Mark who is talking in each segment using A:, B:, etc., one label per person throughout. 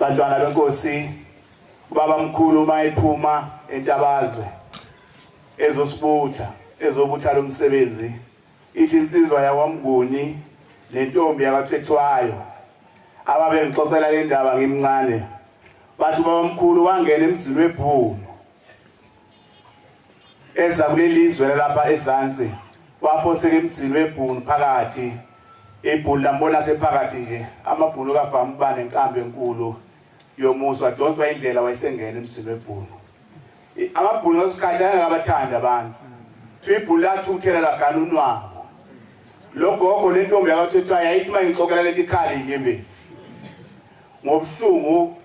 A: Bantwana benkosi, ubaba mkhulu uma ephuma entabazwe ezosibutha, ezobutha lo msebenzi, ithi insizwa yakwaMnguni nentombi yakwaCetshwayo ababengixoxela le ndaba ngimncane, bathi ubaba mkhulu wangena emzini webhunu eza kuleli zwe lapha ezansi, waphoseka emzini webhunu phakathi. Ibhunu lambona sephakathi nje, amabhunu kavama ukuba nenkambi enkulu yomuzi, wadonswa indlela wayesengena emzini webhunu. Amabhunu ngaleso sikhathi ayengakabathandi abantu. Kuthiwa ibhunu lathukuthela lagana unwabo. Lo gogo lentombi yakwaThethwayo yayithi uma ngixoxela lento ikhala inyembezi ngobuhlungu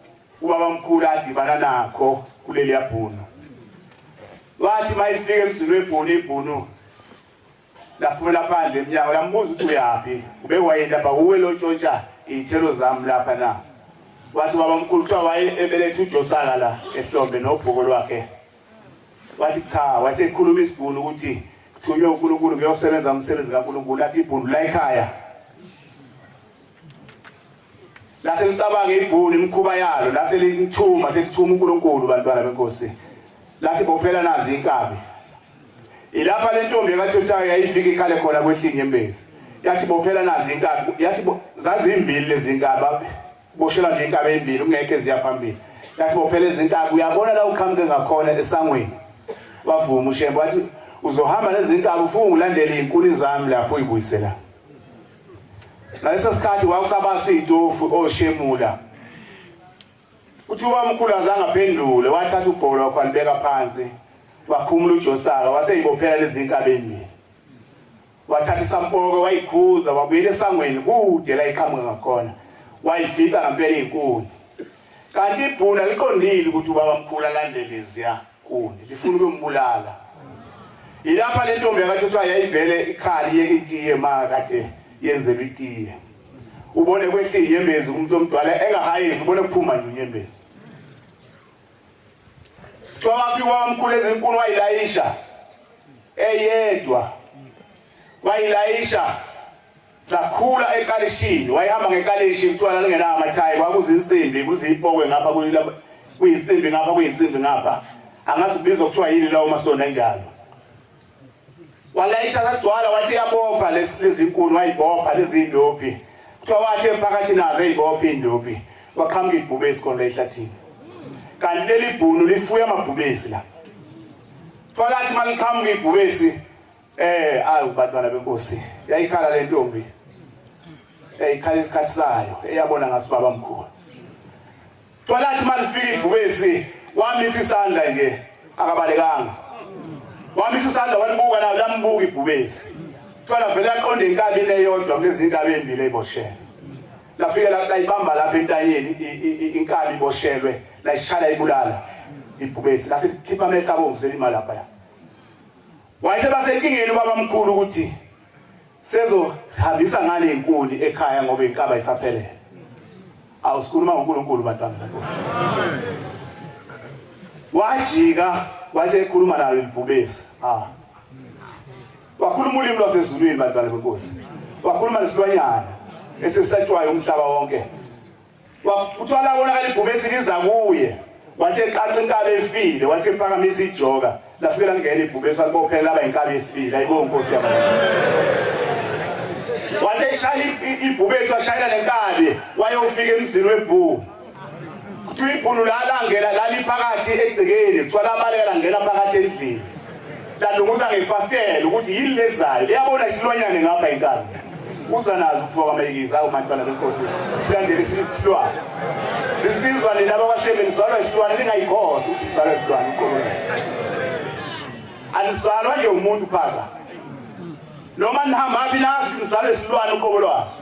A: ubabamkhulu adibana nakho kuleliya bhunu. Wathi mayifika emzini webhunu, ibhunu laphumela phandle emnyango lambuza ukuthi uyaphi, ube wayeni lapha uwe lotshontsha iy'thelo zami lapha na? Wathi baba mkhulu, kuthiwa waye ebelethe ujosaka la ehlombe nobhoko lwakhe. Wathi cha, wasekhuluma isibhunu ukuthi kuthunywe uNkulunkulu kuyosebenza umsebenzi kaNkulunkulu. Lathi ibhunu la ekhaya lase licabanga ibhunu imikhuba yalo, lase lithuma selithuma uNkulunkulu. Bantwana benkosi, lathi bophela nazi inkabi. Ilapha le ntombi yakaThuthayo yayifika ikhale khona kwehla inyembezi, yathi bophela nazi inkabi. Yathi zazimbili lezi nkabi, boshela nje inkabi ezimbili kungekho eziya phambili. Yathi bophela izinkabi, uyabona la uqhamuke ngakhona esangweni. Wavuma uShembe, wathi uzohamba nezinkabi ufunga ulandele izinkuni zami lapho uyibuyisela. Ngaleso sikhathi kwakusabaswa iy'tofu oshemula. Uthi ubamkhulu azange aphendule, wathatha ubholo wakhe walibeka phansi, wakhumula ujosaka waseyibophela lezi nkabi ezimbili. Wathatha isampoko wayikhuza, wabuyela esangweni kude la iqhamuka ngakhona, wayifica ngampela izinkuni. Kanti ibhunu aliqondile ukuthi ubabamkhulu alandele leziya nkuni, lifuna ukumbulala. Ilapha le ntombi yakathuthwa yayivele ikhali yeke itiye ma kade yenzelwa itiye. Ubone kwehla inyembezi umuntu omdala engahayizi, ubone kuphuma nje unyembezi. Kuthiwa wafika wamkhulu ezinkulu wayilayisha eyedwa, wayilayisha zakhula ekalishini. Wayehamba ngekalishi, kuthiwa lalingenawo amathayi, kwakuzinsimbi kuziyipokwe ngapha, kuyinsimbi ngapha, kuyinsimbi ngapha, angazi kubizwa kuthiwa yini lawo masondo enjalo. Walayisha zagcwala, waseyabopha lezi nkuni, wayibopha lezi ndophi. Kuthiwa wathi emphakathi nazo eyibopha indophi, waqhamuka ibhubesi khona ehlathini. Kanti leli bhunu lifuya amabhubesi la. Kuthiwa lathi maliqhamuka ibhubesi, awu bantwana benkosi, yayikhala le ntombi, yayikhala isikhathi sayo eyabona ngaso baba mkhulu. Kuthiwa lathi malifika ibhubesi, wamisa isandla nje, akabalekanga, wamisa isandla walibuka nayo, lambuka ibhubesi. Kuthiwa lavele laqonda inkabini eyodwa kulezi inkabi ezimbili eyiboshelwe, lafike layibamba lapha entanyeni inkabi iboshelwe, layishaya ibulala ibhubesi, lase likhipha amehlo abomvu selima lapha. Wayesebasenkingeni ubaba mkhulu ukuthi sezohambisa ngale inkuni ekhaya ngoba inkaba isaphelele. Awusikhuluma ngoNkulunkulu bantwana benkosi. Wajika wayesekhuluma nayo ibhubesi. Ah. Wakhuluma ulimi lwasezulwini bantwana benkosi. Wakhuluma nesilwanyana esesatshwayo umhlaba wonke. Kuthiwa labonakala ibhubesi liza kuye, wathi eqaqa inkabi efile, wathi ephakamisa ijoka, lafike langena ibhubesi walibophela laba inkabi yesibili. Ayibo Nkosi yami. Wathi eshaya ibhubesi washayela lenkabi, wayofika emzini webhunu. Kuthiwa ibhunu la langena laliphakathi egcekeni, kuthiwa labaleka langena phakathi endlini. Lalunguza ngefasitela ukuthi yini lezayo, liyabona isilwanyane ngapha inkabi. Uza nazo ukufoka amayikisi awu bantwana benkosi, silandele isilwane. Zinsizwa nina abakwaShembe, nizalwa isilwane, ningayikhosi ukuthi nizalwa isilwane uqobo lwaso. Anizalwa nje umuntu phaca. Noma nihamba phi nazi nizalwa isilwane uqobo lwaso.